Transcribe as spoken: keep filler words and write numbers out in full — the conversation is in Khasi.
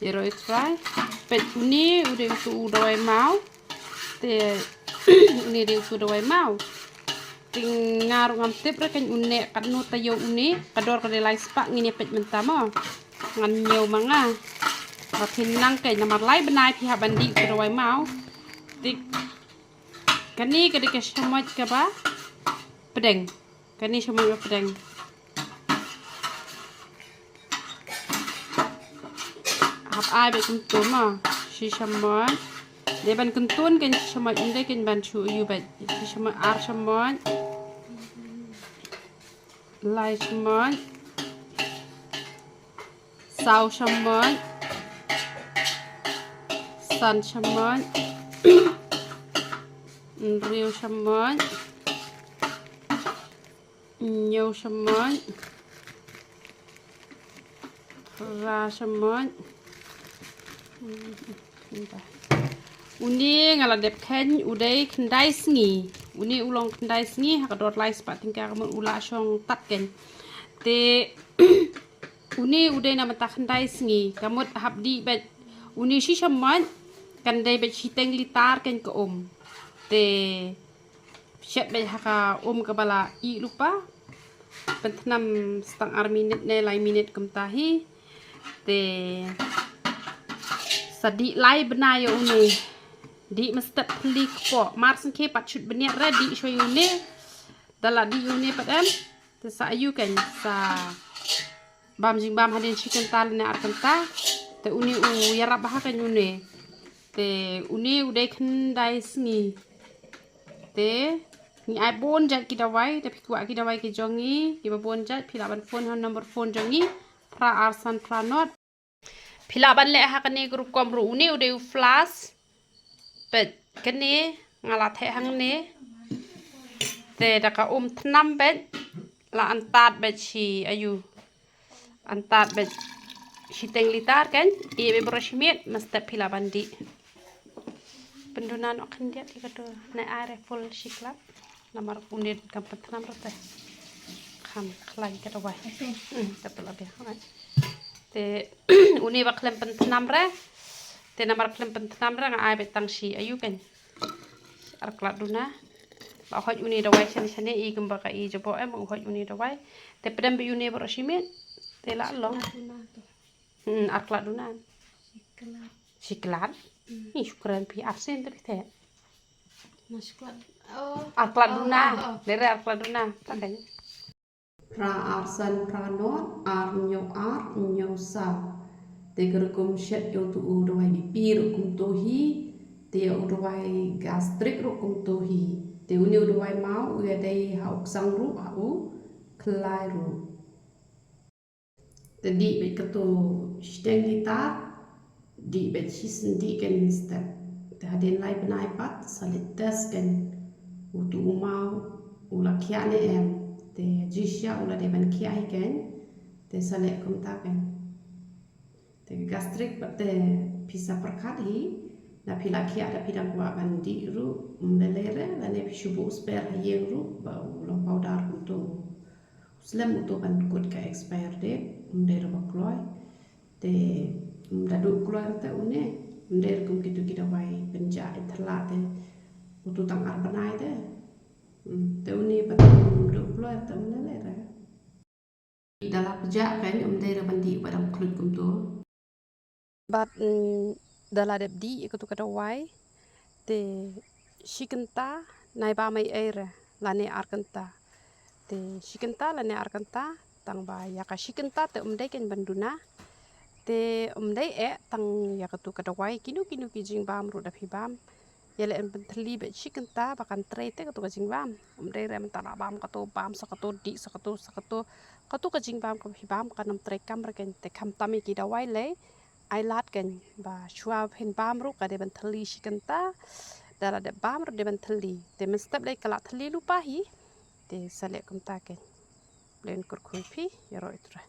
Ïaroh ïa u trai. Peit une u dei utu u dawai maw. Te une dei utu u dawai maw. Te nga ruh ngam tip re kein une katno taïew une, ka dor ka dei lai spah, ngin ïa peit mynta mo. Ngan ñiew ma nga. Ba phin nang kein namar lai bnai phi hap ban dih utu u dawai maw. Te kane ka dei ka shamoit kaba pdeng. Kane shamoit ba pdeng. Hap ai beit kumto mo. Shi shamoit. Dei ban kyntun kein shi shamoit, ym dei kein ban shu ïoh beit. Shi shamoit, ar shamoit. Lai shamoit. Saw shamoit. San shamoit. Hynriew shamoit. Hynñiew shamoit. Phra shamoit. Une nga la dep kheiñ u dei khyndai sngi. Une u long khyndai sngi ha ka dor lai spah tyngka, ka mut u la shong tad kein. Te une u dei na mynta khyndai sngi, ka mut hap dih beit une shi shamoit, kan dei beit shiteng litar kein ka um. Te shet beit ha ka um kaba la ih lypa. Pynthnam sa tang ar minit ne lai minit kumta hi. Te sa dih lai bnai ïa une. Dih mynstep thylli kpoh. Mar sngewkhie pat shut bniat re dih shuwa ïa une. Da la dih ïa une pat em. Te sa aïu kein sa bam jingbam hadien shi kynta lane ar kynta. Te une u ïarap bha kein une. Te une u dei khyndai sngi. Te ngi ai bun jait ki dawai, te phi kwah ki dawai ki jong ngi kiba bun jait, phi lah ban phone ha number phone jong ngi, phra ar san phra nod. Phi lah ban leh ha kane ka rukom ruh, une u dei u flask. Peit kane nga la theh hangne. Te da ka um thnam beit, la antad beit shi aïu. Antad beit shiteng litar kein, ïeh beit baroh shi miet, mynstep phi lah ban dih. Pynduna noh khyndiat ïa kato, ne ai re full shi klat. Namar une kam pynthnam re te. Kham khlaiñ ka dawai. Hmm, ka pynlap ïa. Te une ba khlem pynthnam re. Te namar khlem pynthnam re nga ai beit tang shi aïu kein. Ar klat duna. Ba hoi une dawai shane shane i kumba ka i jabo em u hoi une dawai. Te pdem beit une baroh shi miet. Te la long. Hmm, ar klat duna. Shi klat. Ni shukran phi ar sien te phi te. Ar klat duna. Dere ar klat duna. Pakai. Phra ar san phra nod, ar hynñiew ar, hynñiew saw. Te ka rukom shet ïa utu u dawai B P ruh kumto hi, te ïa u dawai gastric ruh kumto hi. Te une u dawai maw u ïadei ha u ksang ruh ha u khlai ruh. Te dih beit kato shiteng litar, dih beit shisien dih kein mynstep. Te hadien lai bnai pat sa leit test kein utu u maw u la khiah ne em. Te jingshisha u la dei ban khiah hi kein. Te sa leh kumta kein. Te gastric pat te phi sa pyrkhat hi, da phi la khiah da phi dang kwah ban dih ruh, ym lei lei re, lane phi shu buh spare ha ïing ruh ba u long powder kumto. U slem uto ban kut ka expire date, ym dei re ba kloi. Te ym da duh kloi re te une, ym dei re kum kitu ki dawai pynjah ïa thala te utu tang ar bnai te. Hmm, te une pat ym duh kloi re te ym lei lei re. Da la pjah kein ym dei re ban dih ba dang khluit kumto. Bad, mm, da la dep dih ïa katu ka dawai, te shi kynta nai bam ei ei re lane ar kynta. Te shi kynta lane ar kynta, tang ba ïa ka shi kynta te ym dei kein ban duna. Te ym dei eh tang ïa katu ka dawai, kino kino ki jingbam ruh da phi bam. Ïaleh ban pynthylli beit shi kynta ba kan trei te katu ka jingbam. Ym dei re mynta la bam kato, bam sa kato, dih sa kato, sa kato. Katu ka jingbam kaba phi bam kan ym trei kam re kein, te khamtam ïa ki dawai lei. Ai lad kein ba shuwa phin bam ruh ka dei ban thylli shi kynta. Da la dep bam ruh dei ban thylli. Te mynstep lei ka la thylli lypa hi. Te sa leh kumta kein. Leh un kyrkhu ïa phi, ïaroh ïa u Trai.